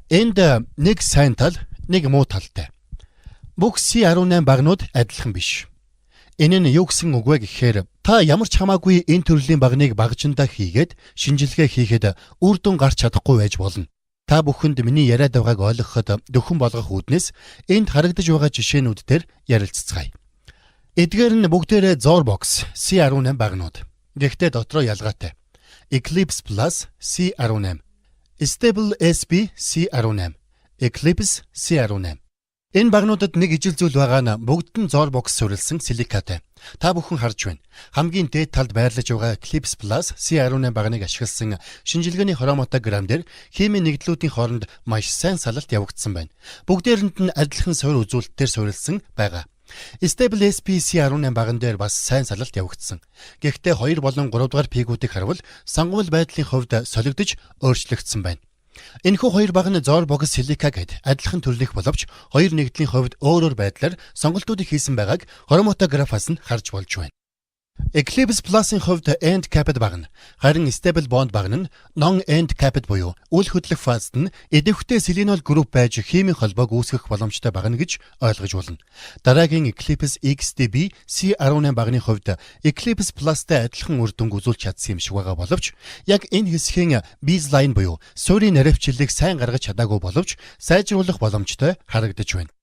Энд нэг сайн тал, нэг муу талтай. Бүх C18 баганууд адилхан биш. Энэ нь юу гэсэн үг вэ гэхээр та ямар ч хамаагүй энэ төрлийн баганыг багажиндаа хийгээд шинжилгээ хийхэд үр дүн гарч чадахгүй байж болно. Та бүхэнд миний яриад байгааг ойлгоход дөхөм болгох үүднээс энд харагдаж байгаа жишээнүүд дээр ярилцацгаая. Эдгээр нь бүгдээрээ Zorbox C18 баганууд. Гэхдээ дотроо ялгаатай. Eclipse Plus C18, Stable SP C18, Eclipse C18. Энэ багануудад нэг ижил зүйл байгаа нь бүгд нь Zorbox суурилсан силикатай. Та бүхэн харж байна. Хамгийн дээд талд байрлаж байгаа Eclipse Plus C18 баганыг ашигласан шинжилгээний хроматограмм дээр химийн нэгдлүүдийн хооронд маш сайн салалт явагдсан байна. Бүгдээрэнд нь адилхан суурь үзүүлэлтээр суурилсан байгаа. Stable SP C18 баган дээр бас сайн салалт явагдсан. Гэхдээ 2 болон 3 дугаар peak үүдийг харвал сонгуул байдлын хувьд солигдож өөрчлөгдсөн байна. Энэхүү хоёр багана Zorbox силика гээд адилхан төрлийнх боловч хоёр нэгдлийн хувьд өөр өөр байдлаар сонголтуудыг хийсэн байгааг хроматографаас нь харж болж байна. Eclipse Plus-ын хувьд end capped багана, харин Stable Bond багана нь non end capped буюу үл хөдлөх фазад нь идэвхтэй силанол групп байж химийн холбоог үүсгэх боломжтой багана гэж ойлгож болно. Дараагийн Eclipse XDB C18 баганы хувьд Eclipse Plus-тай адилхан үр дүнг үзүүлж чадсан юм шиг байгаа боловч яг энэ хэсгийн baseline буюу суурийн наривчлалыг сайн гаргаж чадаагүй боловч сайжруулах боломжтой харагдаж байна.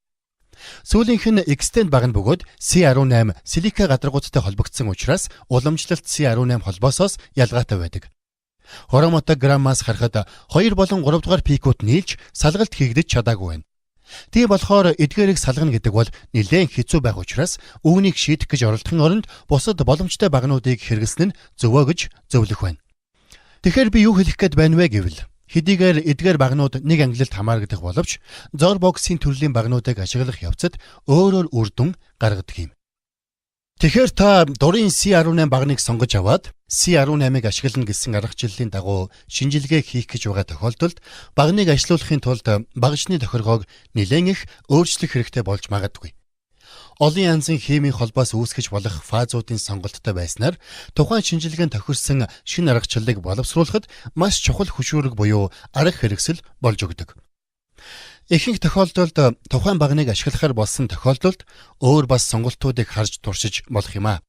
Сүүлийнх нь Extend багана бөгөөд C18 силика гадаргуудтай холбогдсон учраас уламжлалт C18 холбоосоос ялгаатай байдаг. Хроматограммаас харахад 2 болон 3 дугаар peak үүд нийлж салгалт хийгдэж чадаагүй байна. Тийм болохоор эдгээрийг салгана гэдэг бол нэлээн хэцүү байх учраас үүнийг шийдэх гэж оролдохын оронд бусад боломжтой багануудыг хэрэглэсэн нь зөвөө гэж зөвлөх байна. Тэгэхээр би юу хэлэх гээд байна вэ гэвэл хэдийгээр эдгээр баганууд нэг ангилалд хамаарагдах боловч Zorbox-ын төрлийн багануудыг ашиглах явцад өөрөөр үр дүн гаргадаг юм. Тэгэхээр та дурын C18 баганыг сонгож аваад C18-ыг ашиглана гэсэн аргачлалын дагуу шинжилгээ хийх гэж байгаа тохиолдолд баганыг ажилуулахын тулд багажны тохиргоог нэлээн их өөрчлөх хэрэгтэй болж магадгүй. Олон янзын химийн холбоос үүсгэж болох фазуудын сонголттой байснаар тухайн шинжилгээнд тохирсон шинэ аргачлалыг боловсруулахад маш чухал хөшүүрэг буюу арга хэрэгсэл болж өгдөг. Ихэнх тохиолдолд тухайн баганыг ашиглахаар болсон тохиолдолд өөр бас сонголтуудыг харж туршиж болох юм аа.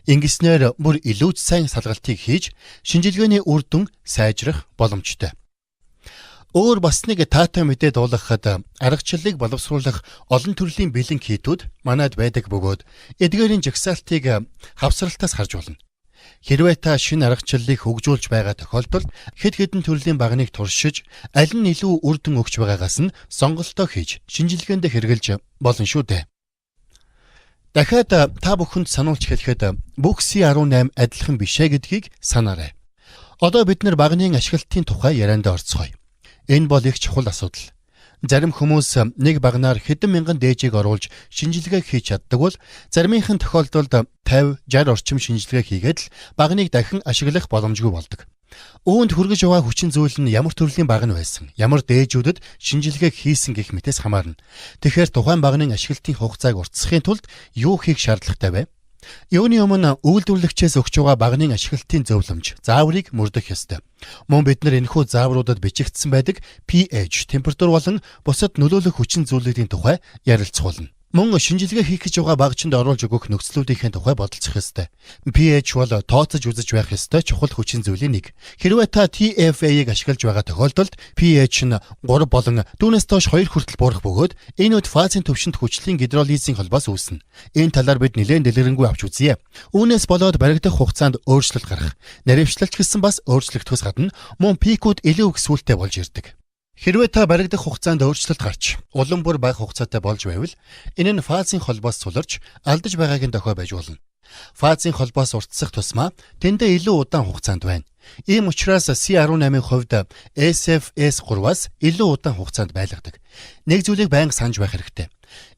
Ингэснээр бүр илүү ч сайн салгалтыг хийж шинжилгээний үр дүн сайжрах боломжтой. Өөр бас нэг таатай мэдээ дуулгахад аргачлалыг боловсруулах олон төрлийн бэлэн kit үүд манайд байдаг бөгөөд эдгээрийн жагсаалтыг хавсралтаас харж болно. Хэрвээ та шинэ аргачлалыг хөгжүүлж байгаа тохиолдолд хэд хэдэн төрлийн баганыг туршиж аль нь илүү үр дүн өгч байгаагаас нь сонголтоо хийж шинжилгээндээ хэрэглэж болно шүү дээ. Дахиад та бүхэнд сануулж хэлэхэд бүх C18 адилхан биш ээ гэдгийг санаарай. Одоо бид нар баганы ашиглалтын тухай ярианд орцгоё. Энэ бол их чухал асуудал. Зарим хүмүүс нэг баганаар хэдэн мянган дээжийг оруулж шинжилгээ хийж чаддаг бол заримынхын тохиолдолд 50, 60 орчим шинжилгээ хийгээд л баганыг дахин ашиглах боломжгүй болдог. Үүнд хүргэж байгаа хүчин зүйл нь ямар төрлийн багана байсан, ямар дээжүүдэд шинжилгээ хийсэн гэх мэтээс хамаарна. Тэгэхээр тухайн баганы ашиглалтын хугацааг уртасгахын тулд юу хийх шаардлагатай вэ? Юуны өмнө үйлдвэрлэгчээс өгч байгаа баганы ашиглалтын зөвлөмж, зааврыг мөрдөх ёстой. Мөн бид нар энэхүү заавруудад бичигдсэн байдаг pH, температур болон бусад нөлөөлөх хүчин зүйлүүдийн тухай ярилцах болно. Мөн шинжилгээ хийх гэж байгаа багажинд оруулж өгөх нөхцлүүдийн тухай бодолцох ёстой. pH бол тооцож үзэж байх ёстой чухал хүчин зүйлийн нэг. Хэрвээ та TFA-ыг ашиглаж байгаа тохиолдолд pH нь 3 болон түүнээс доош 2 хүртэл буурах бөгөөд энэ үед фазын түвшинд хүчлийн гидролизийн холбоос үүснэ. Энэ талаар бид нэлээн дэлгэрэнгүй авч үзье. Үүнээс болоод баригдах хугацаанд өөрчлөлт гарах. Наривчлалч гэсэн бас өөрчлөгдөхөөс гадна мөн peak үүд илүү их сүлтэй болж ирдэг. Хэрвээ та баригдах хугацаанд өөрчлөлт гарч улам бүр бага хугацаатай болж байвал энэ нь фазын холбоос суларч алдаж байгаагийн дохио байж болно. Фазын холбоос уртсах тусмаа тэндээ илүү удаан хугацаанд байна. Ийм учраас C18-ын хувьд SFS3-аас илүү удаан хугацаанд байлгадаг. Нэг зүйлийг байнга санаж байх хэрэгтэй.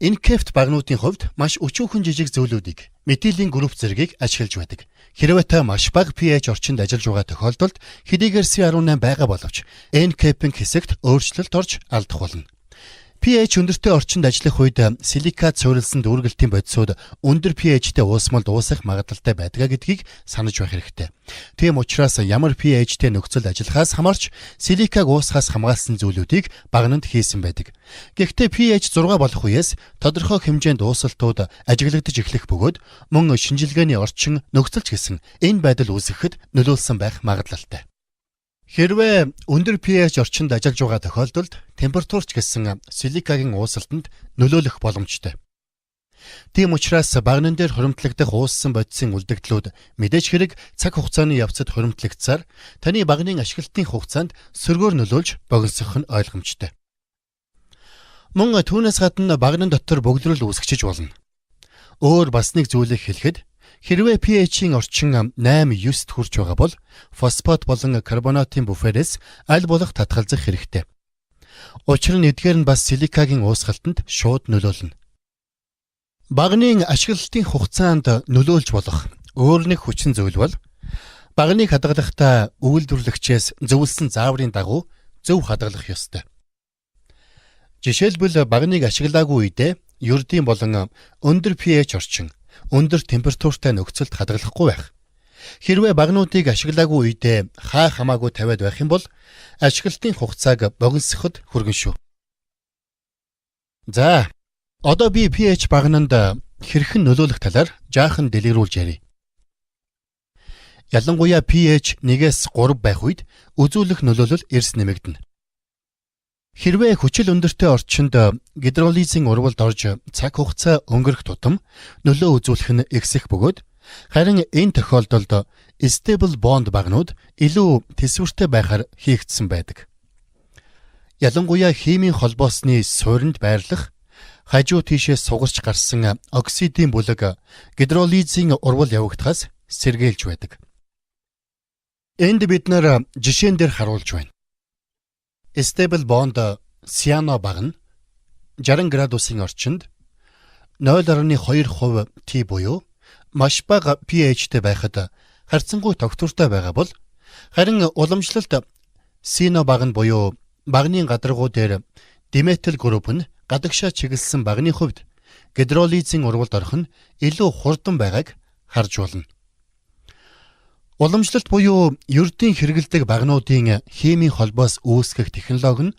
End-capped багануудын хувьд маш өчүүхэн жижиг зүйлүүдийг, метилийн групп зэргийг ашиглаж байдаг. Хэрвээ та маш бага pH орчинд ажиллаж байгаа тохиолдолд хэдийгээр C18 байгаа боловч end-capping хэсэгт өөрчлөлт орж алдах болно. pH өндөртэй орчинд ажиллах үед силикат суурилсан дүүргэлтийн бодисууд өндөр pH-тэй уусмалд уусах магадлалтай байдгаа гэдгийг санаж байх хэрэгтэй. Тийм учраас ямар pH-тэй нөхцөлд ажиллахаас хамаарч силикаг уусахаас хамгаалсан зүйлүүдийг багананд хийсэн байдаг. Гэхдээ pH 6 болох үеэс тодорхой хэмжээнд уусалтууд ажиглагдаж эхлэх бөгөөд мөн шинжилгээний орчин нөхцөл ч гэсэн энэ байдал үүсгэхэд нөлөөлсөн байх магадлалтай. Хэрвээ өндөр pH орчинд ажиллаж байгаа тохиолдолд температур ч гэсэн силикагийн уусалтанд нөлөөлөх боломжтой. Тийм учраас баганан дээр хуримтлагдах ууссан бодисын үлдэгдлүүд мэдээж хэрэг цаг хугацааны явцад хуримтлагдсаар таны баганын ашиглалтын хугацаанд сөргөөр нөлөөлж богиносох нь ойлгомжтой. Мөн түүнээс гадна баганан дотор бөглөрөл үүсгэж болно. Өөр бас нэг зүйлийг хэлэхэд хэрвээ pH-ийн орчин 8-9-т хүрч байгаа бол фосфат болон карбонатын буферээс аль болох татгалзах хэрэгтэй. Учир нь эдгээр нь бас силикагийн уусгалтанд шууд нөлөөлнө. Баганын ашиглалтын хугацаанд нөлөөлж болох өөр нэг хүчин зүйл бол баганыг хадгалахдаа үйлдвэрлэгчээс зөвлөсөн зааврын дагуу зөв хадгалах ёстой. Жишээлбэл, баганыг ашиглаагүй үедээ ердийн болон өндөр pH орчин, өндөр температуртай нөхцөлд хадгалахгүй байх. Хэрвээ багануудыг ашиглаагүй үедээ хаа хамаагүй тавиад байх юм бол ашиглалтын хугацааг богиносгоход хүргэн шүү. За, одоо би pH багананд хэрхэн нөлөөлөх талаар жаахан дэлгэрүүлж ярья. Ялангуяа pH 1-ээс 3 байх үед үзүүлэх нөлөөлөл эрс нэмэгдэнэ. Хэрвээ хүчил өндөртэй орчинд гидролизийн урвалд орж цаг хугацаа өнгөрөх тутам нөлөө үзүүлэх нь ихсэх бөгөөд харин энэ тохиолдолд Stable Bond баганууд илүү тэсвэртэй байхаар хийгдсэн байдаг. Ялангуяа химийн холбоосны суурьнд байрлах хажуу тийшээ сугарч гарсан оксидын бүлэг гидролизийн урвал явагдахаас сэргийлж байдаг. Энд бид нар жишээн дээр харуулж байна. Stable Bond Cyano багана 60 градусын орчинд 0.2% T буюу маш бага pH-тэй байхад харьцангуй тогтвортой байгаа бол харин уламжлалт Cyano багана буюу баганы гадаргуу дээр диметил групп нь гадагшаа чиглэсэн баганы хувьд гидролизийн урвалд орох нь илүү хурдан байгааг харж болно. Уламжлалт буюу ердийн хэрэглэдэг багануудын химийн холбоос үүсгэх технологи нь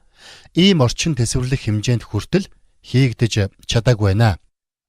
ийм орчин тэсвэрлэх хэмжээнд хүртэл хийгдэж чадаагүй байна.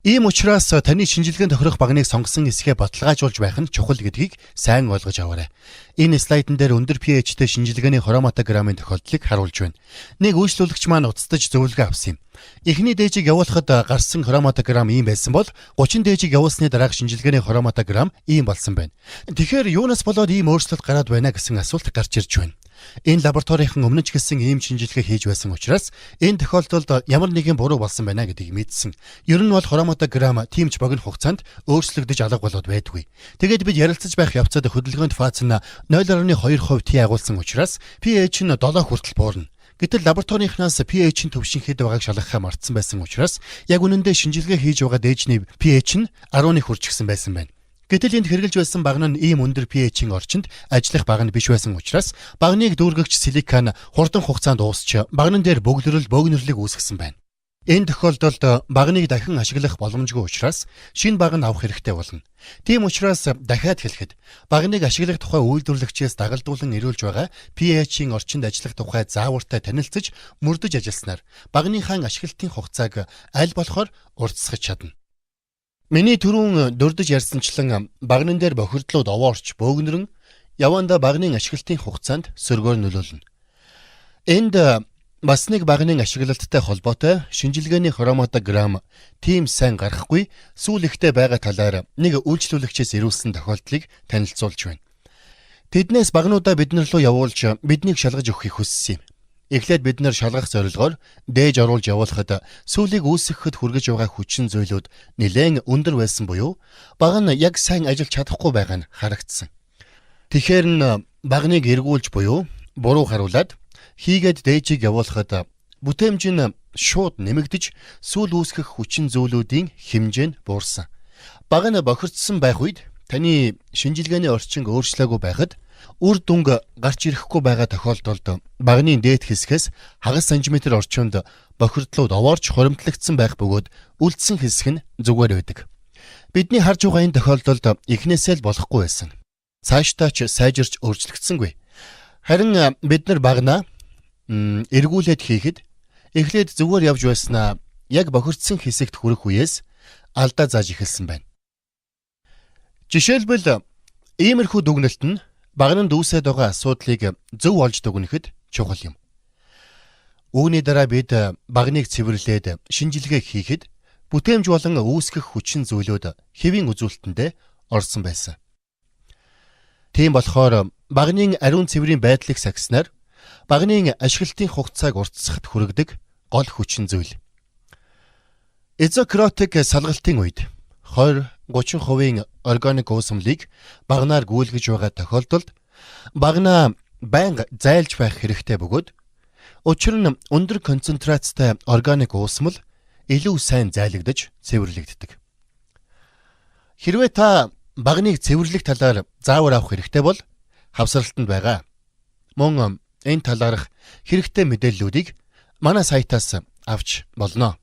Ийм учраас таны шинжилгээнд тохирох баганыг сонгосон эсэхээ баталгаажуулж байх нь чухал гэдгийг сайн ойлгож аваарай. Энэ слайдан дээр өндөр pH-тэй шинжилгээний хроматограммын тохиолдлыг харуулж байна. Нэг үйлчлүүлэгч маань уцтаж зөвлөгөө авсан юм. Эхний дээжийг явуулахад гарсан хроматограмм ийм байсан бол 30 дээжийг явуулсны дараах шинжилгээний хроматограмм ийм болсон байна. Тэгэхээр юунаас болоод ийм өөрчлөлт гараад байна гэсэн асуулт гарч ирж байна. Энэ лабораторийн өмнө ч гэсэн ийм шинжилгээ хийж байсан учраас энэ тохиолдолд ямар нэгэн буруу болсон байна гэдгийг мэдсэн. Ер нь бол хроматограмм тийм ч богино хугацаанд өөрчлөгдөж алга болоод байдаггүй. Тэгээд бид ярилцаж байх явцад хөдөлгөөнд фаз нь 0.2% T агуулсан учраас pH нь 7 хүртэл буурна. Гэтэл лабораторийнхнаас pH нь төвшин хэд байгааг шалгахаа мартсан байсан учраас яг үнэндээ шинжилгээ хийж байгаа дээжний pH нь 10-ыг хүрчихсэн байсан байна. Гэтэл энд хэрэглэж байсан багана нь ийм өндөр pH-ийн орчинд ажиллах багана биш байсан учраас баганыг дүүргэгч силика нь хурдан хугацаанд уусч баганан дээр бөглөрөл бөөгнөрлийг үүсгэсэн байна. Энэ тохиолдолд баганыг дахин ашиглах боломжгүй учраас шинэ багана авах хэрэгтэй болно. Тийм учраас дахиад хэлэхэд баганыг ашиглах тухай үйлдвэрлэгчээс дагалдуулан ирүүлж байгаа pH-ийн орчинд ажиллах тухай заавартай танилцаж мөрдөж ажилласнаар баганыхаа ашиглалтын хугацааг аль болохоор уртасгаж чадна. Миний түрүүн дурдаж ярьсанчлан баганан дээр бохирдлууд овоорч бөөгнөрөн явандаа баганын ашиглалтын хугацаанд сөргөөр нөлөөлнө. Энд бас нэг баганын ашиглалттай холбоотой шинжилгээний хроматограмм тийм сайн гарахгүй сүүл ихтэй байгаа талаар нэг үйлчлүүлэгчээс ирүүлсэн тохиолдлыг танилцуулж байна. Тэднээс багануудаа бид нар руу явуулж биднийг шалгаж өгөхийг хүссэн юм. Эхлээд бид нар шалгах зорилгоор дээж оруулж явуулахад сүүлийг үүсгэхэд хүргэж байгаа хүчин зүйлүүд нэлээн өндөр байсан буюу багана яг сайн ажиллаж чадахгүй байгаа нь харагдсан. Тэгэхээр нь баганыг эргүүлж буюу буруу харуулад хийгээд дээжийг явуулахад бүтээмж нь шууд нэмэгдэж сүүл үүсгэх хүчин зүйлүүдийн хэмжээ нь буурсан. Багана бохирдсон байх үед таны шинжилгээний орчин өөрчлөөгүй байхад Үр дүнг гарч ирэхгүй байгаа тохиолдолд баганы дээд хэсгээс хагас сантиметр орчимд бохирдлууд овоорч хуримтлагдсан байх бөгөөд үлдсэн хэсэг нь зүгээр байдаг. Бидний харж байгаа энэ тохиолдолд эхнээсээ л болохгүй байсан. Цаашдаа ч сайжирч өөрчлөгдсөнгүй. Харин бид нар баганаа эргүүлээд хийхэд эхлээд зүгээр явж байснаа яг бохирдсон хэсэгт хүрэх үеэс алдаа зааж эхэлсэн байна. Жишээлбэл, иймэрхүү дүгнэлт нь багананд үүсээд байгаа асуудлыг зөв олж дүгнэхэд чухал юм. Үүний дараа бид баганыг цэвэрлээд шинжилгээ хийхэд бүтээмж болон үүсгэх хүчин зүйлүүд хэвийн үзүүлэлтэндээ орсон байсан. Тийм болохоор баганын ариун цэврийн байдлыг сахиснаар баганын ашиглалтын хугацааг уртасгахад хүргэдэг гол хүчин зүйл. Изокротик салгалтын үед 20 30% органик уусмалыг баганаар гүйлгэж байгаа тохиолдолд баганаа байнга зайлж байх хэрэгтэй бөгөөд учир нь өндөр концентрацтай органик уусмал илүү сайн зайлагдаж цэвэрлэгддэг. Хэрвээ та баганыг цэвэрлэх талаар заавар авах хэрэгтэй бол хавсралтанд байгаа. Мөн энэ талаарх хэрэгтэй мэдээллүүдийг манай сайтаас авч болно.